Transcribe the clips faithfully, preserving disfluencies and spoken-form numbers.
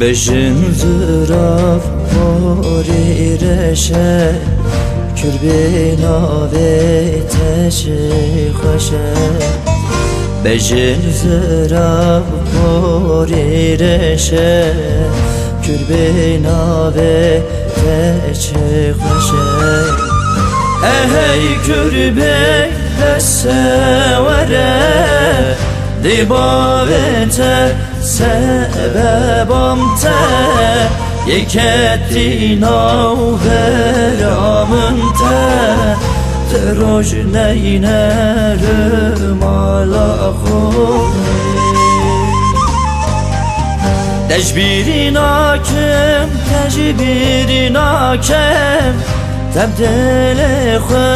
Bejin zirav porî reşe, Kür bê navê te çi xweş e. Bejin zirav porî reşe, Kür bê navê te çi xweş e. Ehey Kür bê destewere, dê bavê te sebebam te, yeketî navbera min te, ti roj neyne li mala xwe. Te ji bîrî nakim, te ji bîrî nakim, te bi dilê xwe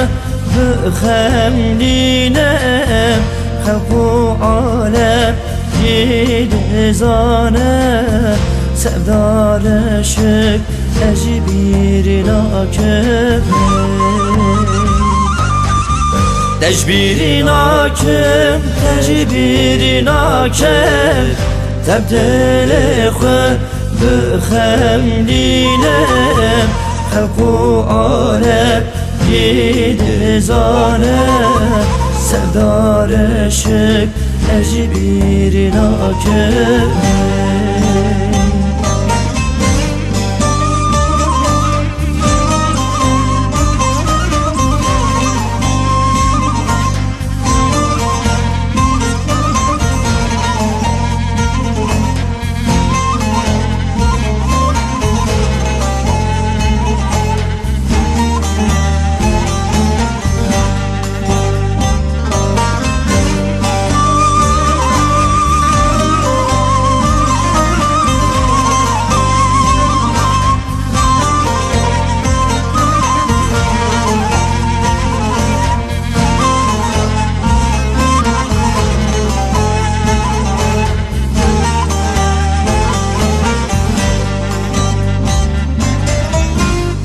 bixemlînim, xelq û alem jî dizane, sevdar eşik ez ji bîrî nakim. Te ji bîrî nakim, te ji bîrî nakim, te bi dilê xwe bixemlînim, xelq û alem jî dizane, sevdar eşik ez ji bîrî nakim.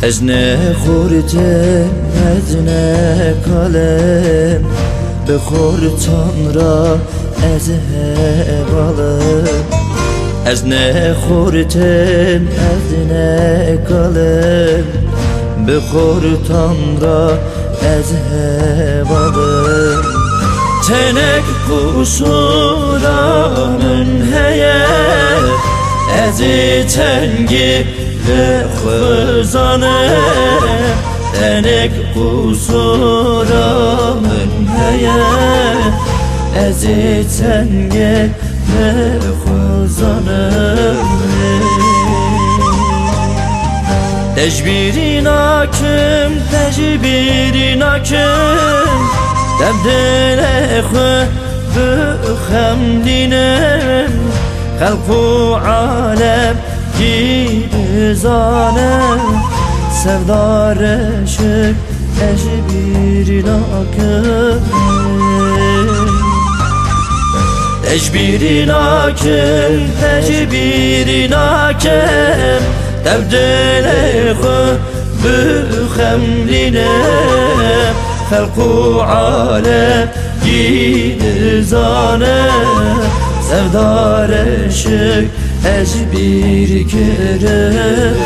Ez ne xurtim, ez ne kalim, bi xurtan ra ez hevalim. Ez ne xurtim, ez ne kalim, bi xurtan ra ez hevalim. Tenek qusura min heye, ez ê tengî li xwe zanim. Tenek qusura min heye, ez ê tengê li xwe zanim. Te ji bîrî nakim, te ji bîrî nakim, te bi dilê xwe bixemlînim, xelq û alem jî dizane, sevdar eşik ez ji bîrî nakim. Ez ji bîrî nakim, ez ji bîrî nakim, te bi dilê xwe bixemlînim, xelq û alem jî dizane, sevdar eşik ez ji bîr kirim.